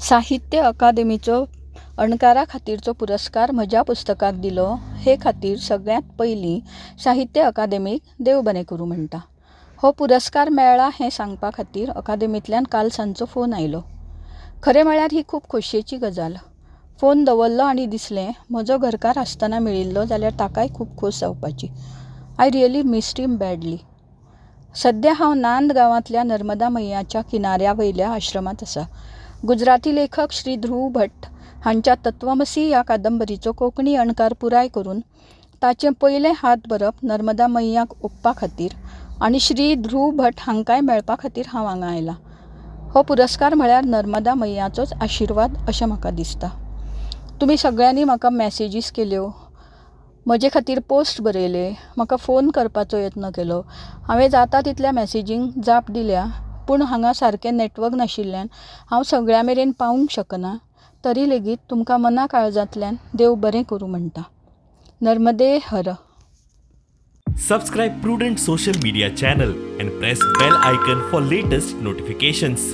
साहित्य अकादेमीचो अणकारा खातीरचो पुरस्कार म्हज्या पुस्तकाक दिलो हे खातीर सगळ्यांत पयलीं साहित्य अकादेमीक देव बरें करूं म्हणटा. हो पुरस्कार मेळ्ळा हें सांगपा खातीर अकादेमींतल्यान काल सांजचो फोन आयलो. खरें म्हळ्यार ही खूब खोशयेची गजाल. फोन दवरलो आनी दिसलें म्हजो घरकार आसतना मेळिल्लो जाल्यार ताकाय खूब खोस जावपाची. I really missed him badly. सद्या हांव नांद गांवांतल्या नर्मदा मैयाच्या किनाऱ्या वयल्या आश्रमांत आसा. गुजराती लेखक श्री ध्रुव भट्ट हांच्या तत्वमसी ह्या कादंबरीचो कोंकणी अणकार पुराय करून ताचें पयलें हात बरप नर्मदा मैयाक ओंपपा खातीर आनी श्री ध्रुव भट्ट हांकांय मेळपा खातीर हांव हांगा आयलां. हो पुरस्कार म्हळ्यार नर्मदा मैयाचोच आशिर्वाद अशें म्हाका दिसता. तुमी सगळ्यांनी म्हाका मॅसेजीस केल्यो, म्हजे खातीर पोस्ट बरयले, म्हाका फोन करपाचो यत्न केलो. हांवें जाता तितल्या मॅसेजींक जाप दिल्या पूण हांगा सारकें नॅटवर्क नाशिल्ल्यान हांव सगळ्यां मेरेन पावूंक शकना. तरी लेगीत तुमकां मना काळजांतल्यान देव बरें करूं म्हणटा. नर्मदे हर. Subscribe Prudent Social Media channel and press bell icon for latest notifications.